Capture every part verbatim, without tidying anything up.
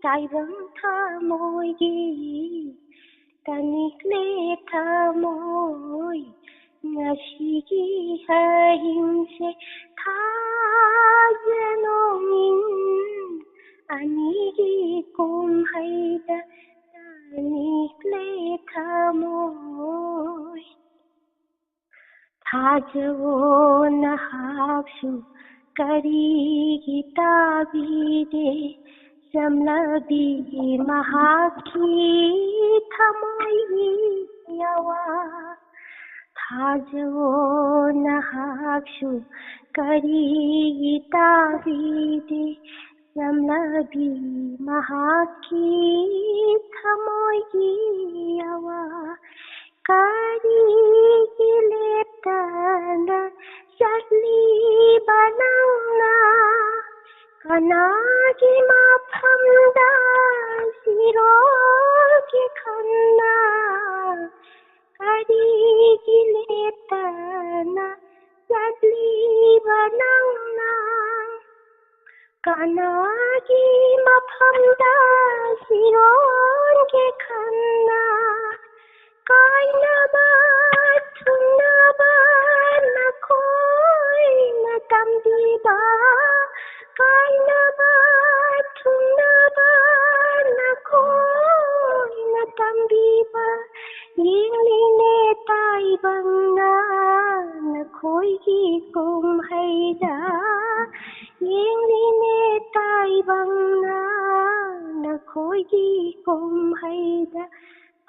ꯇꯥꯏꯕꯪ ꯊꯃꯣꯏꯒꯤ ꯇꯅꯤꯛꯂꯦ ꯊꯃꯣꯏ꯫ ꯉꯁꯤꯒꯤ ꯑꯍꯤꯡꯁꯦ ꯊꯥꯖ ꯅꯣꯡꯏꯟ ꯑꯅꯤꯒꯤ ꯀꯨꯝꯍꯩꯗ ꯇꯅꯤꯛꯂꯦ ꯊꯃꯣꯏ꯫ ꯊꯥꯖꯋꯣ ꯅꯍꯥꯛꯁꯨ ꯀꯔꯤꯒꯤ ꯇꯥꯕꯤꯗꯦ ꯆꯝꯂꯕꯤ ꯃꯍꯥꯛꯀꯤ ꯊꯃꯣꯏꯒꯤ ꯑꯋꯥ? ꯊꯥꯖꯋꯣ ꯅꯍꯥꯛꯁꯨ ꯀꯔꯤꯒꯤ ꯇꯥꯕꯤꯗꯦ ꯆꯝꯂꯕꯤ ꯃꯍꯥꯛꯀꯤ ꯊꯃꯣꯏꯒꯤ ꯑꯋꯥ? ꯀꯔꯤꯒꯤ ꯂꯦꯞꯇꯅ ꯆꯠꯂꯤꯕ ꯅꯪꯅ? ꯀꯅꯥꯒꯤ ꯃꯐꯝꯗ ꯁꯤꯔꯣꯒꯤ ꯈꯟꯅ? ꯀꯔꯤꯒꯤ ꯂꯦꯞꯇꯅ ꯆꯠꯂꯤꯕ ꯅꯪꯅ? ꯀꯅꯥꯒꯤ ꯃꯐꯝꯗ ꯁꯤꯔꯣꯟꯒꯦ ꯈꯟꯅ? ꯀꯥꯏꯅꯕ ꯊꯨꯡꯅꯕ ꯅꯈꯣꯏꯅ ꯇꯝꯕꯤꯕ, ꯀꯥꯏꯅꯕ ꯊꯨꯡꯅꯕ ꯅꯈꯣꯏꯅ ꯇꯝꯕꯤꯕ, ꯌꯦꯡꯂꯤꯅꯦ ꯇꯥꯏꯕꯪꯅ ꯅꯈꯣꯏꯒꯤ ꯀꯨꯝꯍꯩꯗ, ꯌꯦꯡꯂꯤꯅꯦ ꯇꯥꯏꯕꯪꯅ ꯅꯈꯣꯏꯒꯤ ꯀꯨꯝꯍꯩꯗ꯫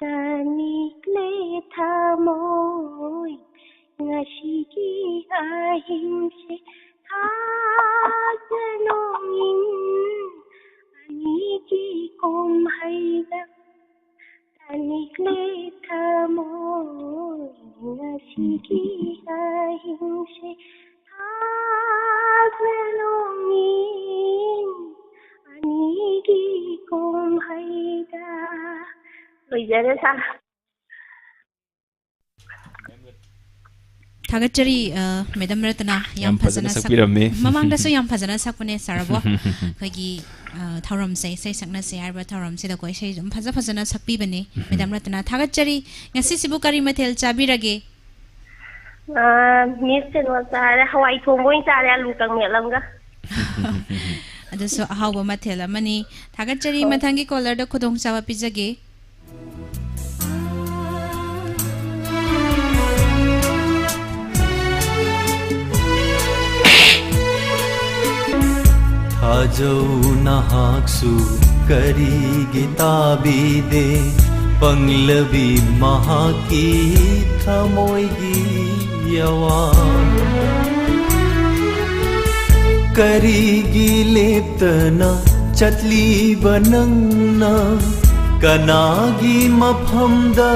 ꯇꯅꯤꯛꯂꯦ ꯊꯃꯣꯏ ꯉꯁꯤꯒꯤ ꯑꯍꯤꯡꯁꯦ ꯊꯥꯖ ꯅꯣꯡꯏꯟ ꯑꯅꯤꯒꯤ ꯀꯨꯝꯍꯩꯗ꯫ ꯇꯅꯤꯛꯂꯦ ꯊꯃꯣꯏ ꯉꯁꯤꯒꯤ ꯑꯍꯤꯡꯁꯦ ꯊꯥꯖ ꯅꯣꯡꯏꯟ ꯑꯅꯤꯒꯤ ꯀꯨꯝꯍꯩꯗ꯫ ꯂꯣꯏꯖꯔꯦ ꯁꯥꯔ꯫ ꯊꯥꯒꯠꯆꯔꯤ, ꯑ, ꯃꯦꯗꯥꯝ ꯔꯇꯅꯥ, ꯌꯥꯝ ꯌꯥꯝ ꯐꯖꯅ ꯐꯖꯅ ꯁꯛ-, ꯁꯛꯄꯤꯔꯝꯃꯤ꯫ ꯃꯃꯥꯡꯗꯁꯨ ꯌꯥꯝ ꯐꯖꯅ ꯁꯛꯄꯅꯦ, ꯁꯥꯔꯕꯣ꯫ ꯑꯩꯈꯣꯏꯒꯤ, ꯑ, ꯊꯧꯔꯝꯁꯦ, ꯏꯁꯩ ꯁꯛꯅꯁꯦ ꯍꯥꯏꯔꯤꯕ ꯊꯧꯔꯝꯁꯤꯗꯀꯣ ꯏꯁꯩꯁꯨ ꯑꯗꯨꯝ ꯐꯖ ꯐꯖꯅ ꯁꯛꯄꯤꯕꯅꯦ꯫ ꯃꯦꯗꯥꯝ ꯔꯇꯅꯥ, ꯊꯥꯒꯠꯆꯔꯤ꯫ ꯉꯁꯤꯁꯤꯕꯨ ꯀꯔꯤ ꯃꯊꯦꯜ ꯆꯥꯕꯤꯔꯒꯦ? ꯑ, ꯃꯤꯁ, ꯀꯩꯅꯣ ꯆꯥꯔꯦ, ꯍꯋꯥꯏ ꯊꯣꯡꯕ ꯑꯣꯏꯅ ꯆꯥꯔꯦ, ꯑꯂꯨ ꯀꯪꯃꯦꯠ ꯑꯃꯒ꯫ ꯑꯗꯨꯁꯨ ꯑꯍꯥꯎꯕ ꯃꯊꯦꯜ ꯑꯃꯅꯤ꯫ ꯊꯥꯒꯠꯆꯔꯤ꯫ ꯍꯣꯏ꯫ ꯃꯊꯪꯒꯤ ꯀꯣꯂꯔꯗ ꯈꯨꯗꯣꯡꯆꯥꯕ ꯄꯤꯖꯒꯦ꯫ ꯊꯥꯖꯧ ꯅꯍꯥꯛꯁꯨ ꯀꯔꯤꯒꯤ ꯇꯥꯕꯤꯗꯦ ꯄꯪꯂꯕꯤ ꯃꯍꯥꯛꯀꯤ ꯊꯃꯣꯏꯒꯤ ꯑꯋꯥ? ꯀꯔꯤꯒꯤ ꯂꯦꯞꯇꯅ ꯆꯠꯂꯤꯕ ꯅꯪꯅ? ꯀꯅꯥꯒꯤ ꯃꯐꯝꯗ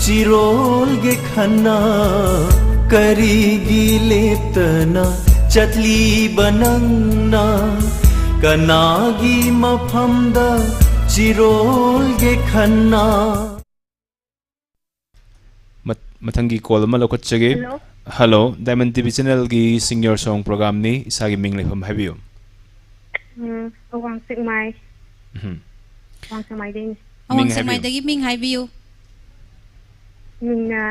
ꯆꯤꯔꯣꯜꯒꯦ ꯈꯟꯅ? ꯀꯔꯤꯒꯤ ꯂꯦꯞꯇꯅ ꯆꯠꯂꯤꯕ ꯅꯪꯅ? ꯀꯅꯥꯒꯤ ꯃꯐꯝꯗ ꯆꯤꯔꯣꯜꯒꯦ ꯈꯟꯅ? ꯃꯠ-, ꯃꯊꯪꯒꯤ ꯀꯣꯜ ꯑꯃ ꯂꯧꯈꯠꯆꯒꯦ꯫ Hello. Hello, diamond T V ꯆꯦꯅꯦꯜꯒꯤ Sing Your Song ꯄ꯭ꯔꯣꯒ꯭ꯔꯥꯝꯅꯤ꯫ ꯏꯁꯥꯒꯤ ꯃꯤꯡ ꯂꯩꯐꯝ ꯍꯥꯏꯕꯤꯌꯨ꯫ ꯎꯝ, ꯑꯋꯥꯡ ꯁꯦꯛꯃꯥꯏ꯫ ꯎꯝ꯫ ꯑꯋꯥꯡ ꯁꯦꯛꯃꯥꯏꯗꯩꯅꯦ꯫ ꯃꯤꯡ ꯑꯋꯥꯡ ꯍꯥꯏꯕꯤꯌꯨ꯫ ꯁꯦꯛꯃꯥꯏꯗꯒꯤ ꯃꯤꯡ ꯍꯥꯏꯕꯤꯌꯨ꯫ ꯃꯤꯡꯅ,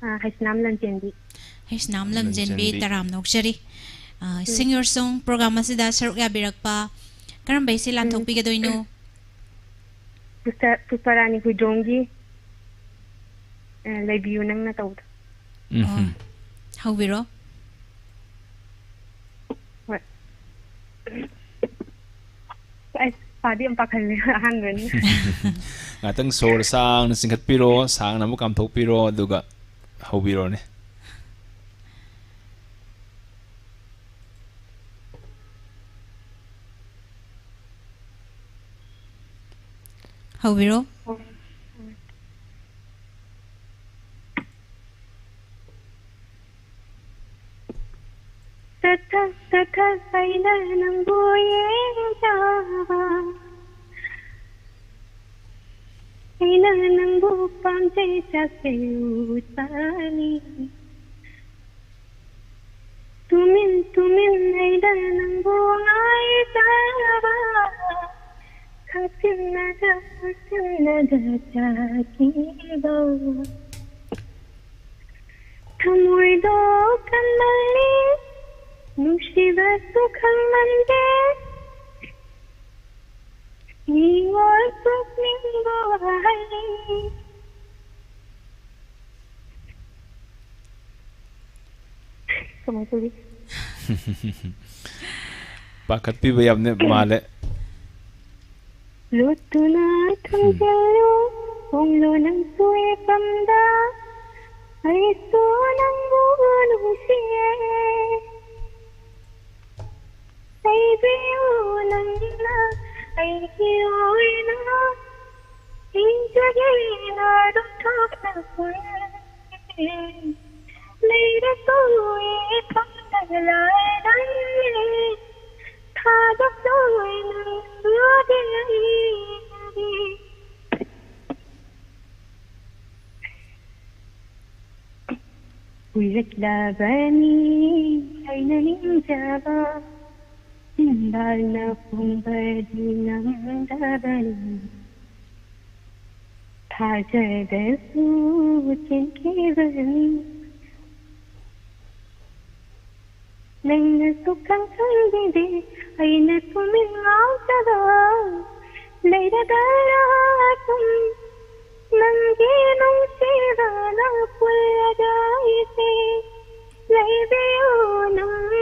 ꯑ, ꯍꯩꯁꯅꯥꯝ ꯂꯟꯆꯦꯟꯕꯤ꯫ ꯍꯩꯁꯅꯥꯝ ꯂꯟꯆꯦꯟꯕꯤ, ꯂꯟꯆꯦꯟꯕꯤ꯫ ꯇꯔꯥꯝꯅ ꯑꯣꯛꯆꯔꯤ꯫ ꯑ, ꯎꯝ꯫ Sing Your Song ꯄ꯭ꯔꯣꯒ꯭ꯔꯥꯝ ꯑꯁꯤꯗ ꯁꯔꯨꯛ ꯌꯥꯕꯤꯔꯛꯄ ꯀꯔꯝꯕ ꯏꯁꯩ ꯎꯝ꯫ ꯂꯥꯟꯊꯣꯛꯄꯤꯒꯗꯣꯏꯅꯣ? ꯄꯨꯁꯄ-, ꯄꯨꯁꯄꯔꯥꯅꯤ ꯍꯨꯏꯗ꯭ꯔꯣꯝꯒꯤ, ꯑ, ꯂꯩꯕꯤꯌꯨ ꯅꯪꯅ ꯇꯧꯕꯗꯣ꯫ ꯎꯝ꯫ ꯑꯣ꯫ ꯍꯧꯕꯤꯔꯣ꯫ ꯍꯣꯏ꯫ ꯑꯩ ꯄꯥꯗꯤ ꯌꯥꯝ ꯄꯥꯈꯠꯂꯦ ꯑꯍꯥꯟꯕꯅꯤꯅ꯫ ꯉꯥꯛꯇꯪ ꯁꯣꯔ ꯁꯥꯡꯅ ꯆꯤꯡꯈꯠꯄꯤꯔꯣ, ꯁꯥꯡꯅ ꯑꯃꯨꯛ ꯀꯥꯝꯊꯣꯛꯄꯤꯔꯣ, ꯑꯗꯨꯒ ꯍꯧꯕꯤꯔꯣꯅꯦ꯫ ꯍꯧꯕꯤꯔꯣ꯫ ꯁꯛꯊ ꯁꯛꯊ ꯑꯩꯅ ꯅꯪꯕꯨ ꯌꯦꯡꯖꯕ, ꯑꯩꯅ ꯅꯪꯕꯨ ꯄꯥꯝꯖꯩ, ꯆꯥꯛꯁꯦ ꯎꯆꯥꯅꯤ꯫ ꯇꯨꯃꯤꯟ ꯇꯨꯃꯤꯟ ꯑꯩꯗ ꯅꯪꯕꯨ ꯉꯥꯏꯖꯕ, ꯈꯥꯛꯆꯤꯟꯅꯗ ꯈꯥꯛꯆꯤꯟꯅꯗ ꯆꯥꯈꯤꯕ꯫ ꯊꯃꯣꯏꯗꯣ ꯀꯟꯃꯜꯂꯤ, ꯅꯨꯡꯁꯤꯕꯁꯨ ꯈꯪꯃꯟꯗꯦ, ꯃꯤꯑꯣꯏ ꯄꯨꯛꯅꯤꯡꯕꯨ ꯍꯩ꯫ ꯀꯃꯥꯏ ꯇꯧꯔꯤ? ꯄꯥꯈꯠꯄꯤꯕ ꯌꯥꯝꯅ ꯃꯥꯜꯂꯦ꯫ ꯂꯣꯠꯇꯨꯅ ꯊꯝꯖꯤꯜꯂꯨ, ꯍꯣꯡꯂꯣ ꯅꯪꯁꯨ ꯏꯄꯝꯗ, ꯑꯩꯁꯨ ꯅꯪꯕꯨ ꯅꯨꯡꯁꯤꯌꯦ꯫ ꯂꯩꯕꯤꯌꯨ ꯅꯪꯅ ꯑꯩꯒꯤ ꯑꯣꯏꯅ, ꯏꯪꯖꯒꯦꯅ ꯑꯗꯨꯝ ꯊꯣꯛꯂꯛꯄ ꯂꯩꯔꯁꯨ ꯏꯐꯝꯗ ꯂꯥꯏꯔꯩ, ꯊꯥꯗꯣꯛꯂꯣꯏ ꯅꯪꯕꯨꯗꯤ ꯑꯩꯅꯗꯤ꯫ ꯀꯨꯏꯔꯛꯂꯕꯅꯤ ꯑꯩꯅ ꯅꯤꯡꯖꯕ, ꯆꯤꯟꯕꯥꯜꯅ ꯐꯣꯡꯕꯗꯤ ꯉꯝꯗꯕꯅꯤ꯫ ꯊꯥꯖꯗꯁꯨ ꯆꯦꯟꯈꯤꯕꯅꯤ꯫ ꯅꯪꯅꯁꯨ ꯈꯪꯈꯪꯕꯤꯗꯦ ꯑꯩꯅ ꯇꯨꯃꯤꯟ ꯉꯥꯎꯖꯕ꯫ ꯂꯩꯔꯒ ꯁꯨꯝ ꯅꯪꯒꯤ ꯅꯨꯡꯁꯤꯕꯅ ꯄꯨꯜꯂꯒ ꯑꯩꯁꯦ ꯂꯩꯕꯤꯌꯨ ꯅꯪ꯫